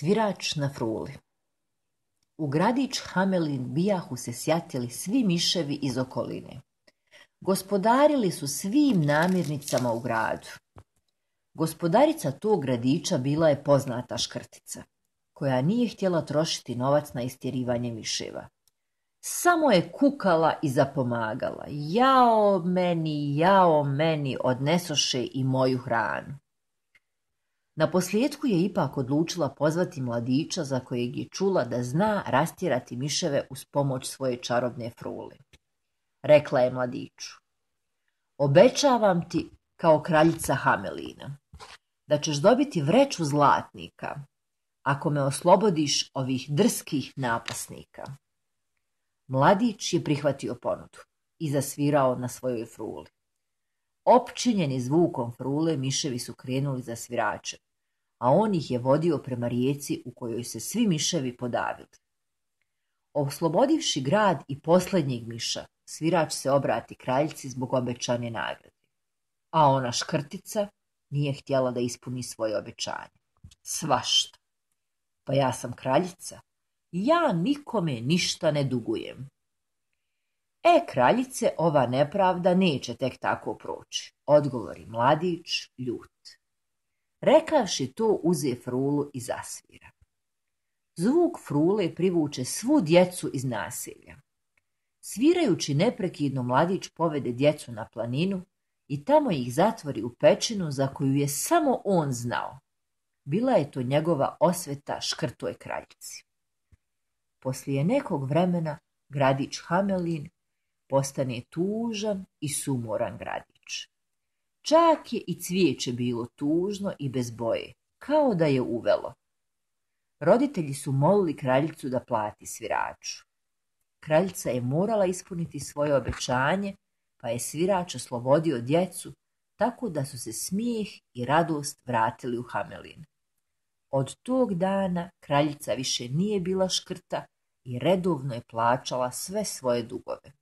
Svirač na fruli. U gradić Hamelin bijahu se sjatili svi miševi iz okoline. Gospodarili su svim namirnicama u gradu. Gospodarica tog gradića bila je poznata škrtica, koja nije htjela trošiti novac na istjerivanje miševa. Samo je kukala i zapomagala. Jao meni, odnesoše i moju hranu. Naposljetku je ipak odlučila pozvati mladića za kojeg je čula da zna rastjerati miševe uz pomoć svoje čarobne frule. Rekla je mladiću: obećavam ti kao kraljica Hamelina da ćeš dobiti vreću zlatnika ako me oslobodiš ovih drskih napasnika. Mladić je prihvatio ponudu i zasvirao na svojoj fruli. Opčinjeni zvukom frule, miševi su krenuli za sviračem, a on ih je vodio prema rijeci u kojoj se svi miševi podavili. Oslobodivši grad i posljednjeg miša, svirač se obrati kraljici zbog obećane nagrade, a ona škrtica nije htjela da ispuni svoje obećanje. Svašta. Pa ja sam kraljica, ja nikome ništa ne dugujem. Kraljice, ova nepravda neće tek tako proći, odgovori mladić ljut. Rekavši to, uze frulu i zasvira. Zvuk frule privuče svu djecu iz naselja. Svirajući neprekidno, mladić povede djecu na planinu i tamo ih zatvori u pećinu za koju je samo on znao. Bila je to njegova osveta škrtoj kraljici. Poslije nekog vremena gradić Hamelin postane tužan i sumoran gradić. Čak je i cvijeće bilo tužno i bez boje, kao da je uvelo. Roditelji su molili kraljicu da plati sviraču. Kraljica je morala ispuniti svoje obećanje, pa je svirač oslobodio djecu, tako da su se smijeh i radost vratili u Hamelin. Od tog dana kraljica više nije bila škrta i redovno je plaćala sve svoje dugove.